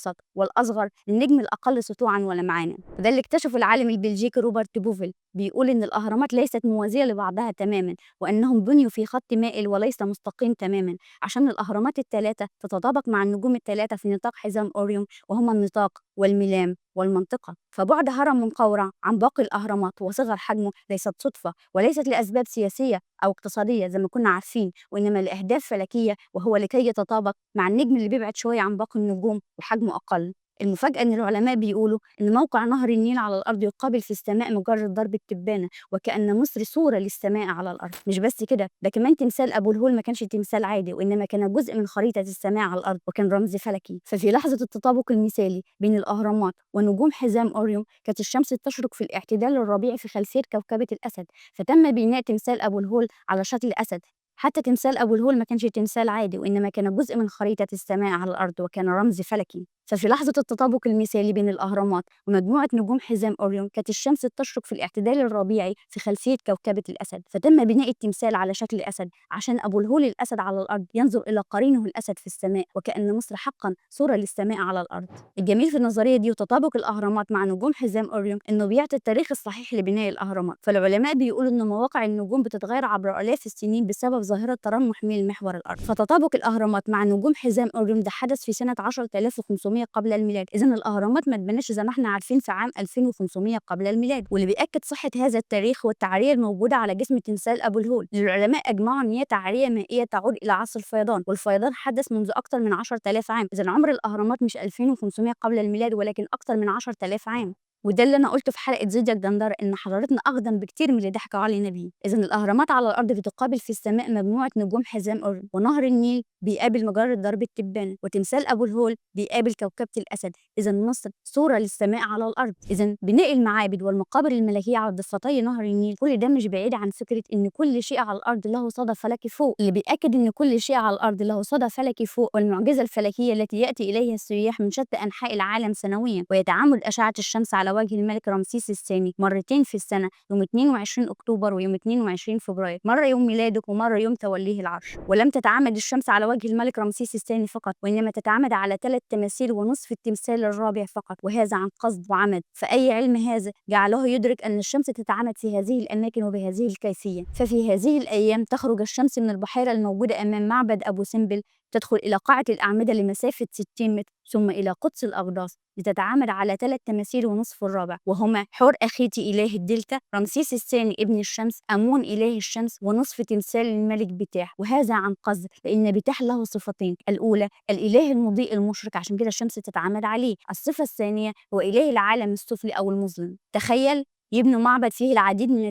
الأوسط، والأصغر للنجم الأقل سطوعا ولمعانا. وده اللي اكتشفه العالم البلجيكي روبرت بوفيل، بيقول إن الأهرامات ليست موازية لبعضها تماما، وأنهم بنيوا في خط مائل وليس مستقيم تماما، عشان الأهرامات الثلاثة تتطابق مع النجوم الثلاثة في نطاق حزام أوريون، وهما النطاق والميلام والمنطقة. فبعد هرم منقورع عن باقي الأهرامات وصغر حجمه ليست صدفة، وليست لأسباب سياسية أو اقتصادية زي ما كنا عارفين، وإنما لأهداف فلكية، وهو لكي يتطابق مع النجم اللي بيبعد شوية عن باقي النجوم وحجمه أقل. المفاجأة إن العلماء بيقولوا إن موقع نهر النيل على الأرض يقابل في السماء مجرة درب التبانة، وكأن مصر صورة للسماء على الأرض. مش بس كده، ده كمان تمثال أبو الهول ما كانش تمثال عادي، وإنما كان جزء من خريطة السماء على الأرض، وكان رمز فلكي. ففي لحظة التطابق المثالي بين الأهرامات ونجوم حزام أوريون، كانت الشمس تشرق في الاعتدال الربيعي في خلفية كوكبة الأسد، فتم بناء تمثال أبو الهول على شكل أسد. حتى تمثال أبو الهول ما كانش تمثال عادي، وإنما كان جزء من خريطة السماء على الأرض، وكان رمز فلكي. ففي لحظة التطابق المثالي بين الأهرامات ومجموعة نجوم حزام أوريون، كانت الشمس تشرق في الاعتدال الربيعي في خلفية كوكبة الأسد، فتم بناء التمثال على شكل أسد عشان أبو الهول الأسد على الأرض ينظر إلى قرينه الأسد في السماء، وكأن مصر حقا صورة للسماء على الأرض. الجميل في النظرية دي وتطابق الأهرامات مع نجوم حزام أوريون إنه بيعطي التاريخ الصحيح لبناء الأهرامات. فالعلماء بيقولوا إن مواقع النجوم بتتغير عبر آلاف السنين بسبب ظاهرة ترنح ميل محور الأرض. فتطابق الأهرامات مع نجوم حزام أوريون ده حدث في سنة 10500 قبل الميلاد. إذن الأهرامات ما اتبنتش زي ما احنا عارفين في عام 2500 قبل الميلاد. واللي بيأكد صحة هذا التاريخ هو التعرية الموجودة على جسم تمثال أبو الهول. العلماء أجمعوا إن هي تعرية مائية تعود إلى عصر الفيضان، والفيضان حدث منذ أكثر من 10000 عام. إذن عمر الأهرامات مش 2500 قبل الميلاد، ولكن أكثر من 10000 عام. وده اللي انا قلته في حلقة زودياك دندره، ان حضارتنا اقدم بكتير من اللي ضحكوا علينا بيه. اذا الاهرامات على الارض بتقابل في السماء مجموعة نجوم حزام اوريون، ونهر النيل بيقابل مجره درب التبانه، وتمثال ابو الهول بيقابل كوكبه الاسد. اذا مصر صوره للسماء على الارض. اذا بناء المعابد والمقابر الملكية على ضفتي نهر النيل، كل ده مش بعيد عن فكرة ان كل شيء على الارض له صدى فلكي فوق. اللي بيأكد ان كل شيء على الارض له صدى فلكي فوق، والمعجزة الفلكية التي ياتي اليها السياح من شتى انحاء العالم سنويا، ويتعامد اشعه الشمس على وجه الملك رمسيس الثاني مرتين في السنة، يوم 22 أكتوبر ويوم 22 فبراير، مرة يوم ميلاده ومرة يوم توليه العرش. ولم تتعامد الشمس على وجه الملك رمسيس الثاني فقط، وإنما تتعامد على 3 تماثيل ونصف التمثال الرابع فقط، وهذا عن قصد وعمد. فأي علم هذا جعله يدرك أن الشمس تتعامد في هذه الأماكن وبهذه الكيفية. ففي هذه الأيام تخرج الشمس من البحيرة الموجودة أمام معبد أبو سمبل، تدخل إلى قاعة الأعمدة لمسافة 60 متر، ثم إلى قدس الأقداس لتتعامد على 3 تماثيل ونصف الرابع، وهما حور أخيتي إله الدلتا، رمسيس الثاني ابن الشمس، أمون إله الشمس، ونصف تمثال الملك بتاح. وهذا عن قصد، لأن بتاح له صفتين: الأولى الإله المضيء المشرق، عشان كده الشمس تتعامد عليه. الصفة الثانية هو إله العالم السفلي أو المظلم. تخيل يبنوا معبد فيه العديد من